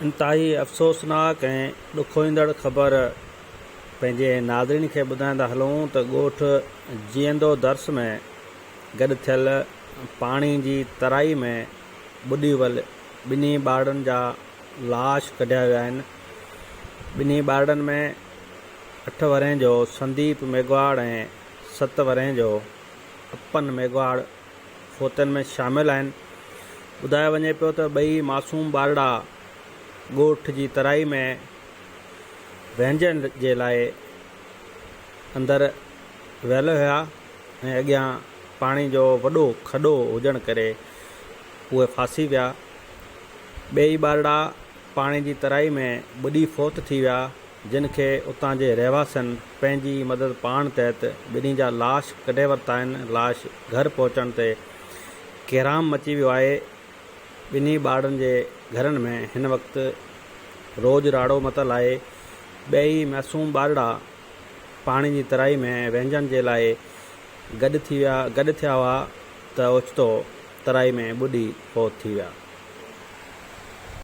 انتهائي افسوسناڪ ۽ ڏکوئيندڙ خبر پنهنجي ناظرين کي ٻڌائيندا هلون ته ڳوٺ جيئندو درس ۾ گڏ ٿيل پاڻي جي ترائي ۾ ٻڏي ويل ٻنهي ٻارڙن جا لاش ڪڍيا ويا آهن. ٻنهي ٻارڙن ۾ اٺ ورهين جو سنديپ ميگهواڙ ۽ ست ورهين جو اپن ميگهواڙ فوتين ۾ شامل آهن. ٻڌايو وڃي پيو ته ٻئي معصوم ٻارڙا ڳوٺ جي ترائي ۾ وهنجڻ جي لاء اندر ويل هيا ۽ اڳيان پاڻي جو وڏو کڏو هجڻ ڪري اهي ڦاسي ويا. ٻئي ٻارڙا پاڻي جي ترائي ۾ ٻڏي فوت ٿي ويا، جن کي اتان جي رهواسين پنهنجي مدد پاڻ تحت ٻنهي جا لاش ڪڍي ورتا آهن، لاش گهر پهچڻ تي ڪهرام مچي ويو آهي، ٻنهي ٻارڙن جي گهرن ۾ هن وقت روڄ راڙو متل آهي، ٻئي معصوم ٻارڙا پاڻي جي ترائي ۾ وهنجڻ جي لاء گڏ ٿي ويا گڏ ٿيا هئا ته اوچتو ترائي ۾ ٻڏي فوت ٿي ويا.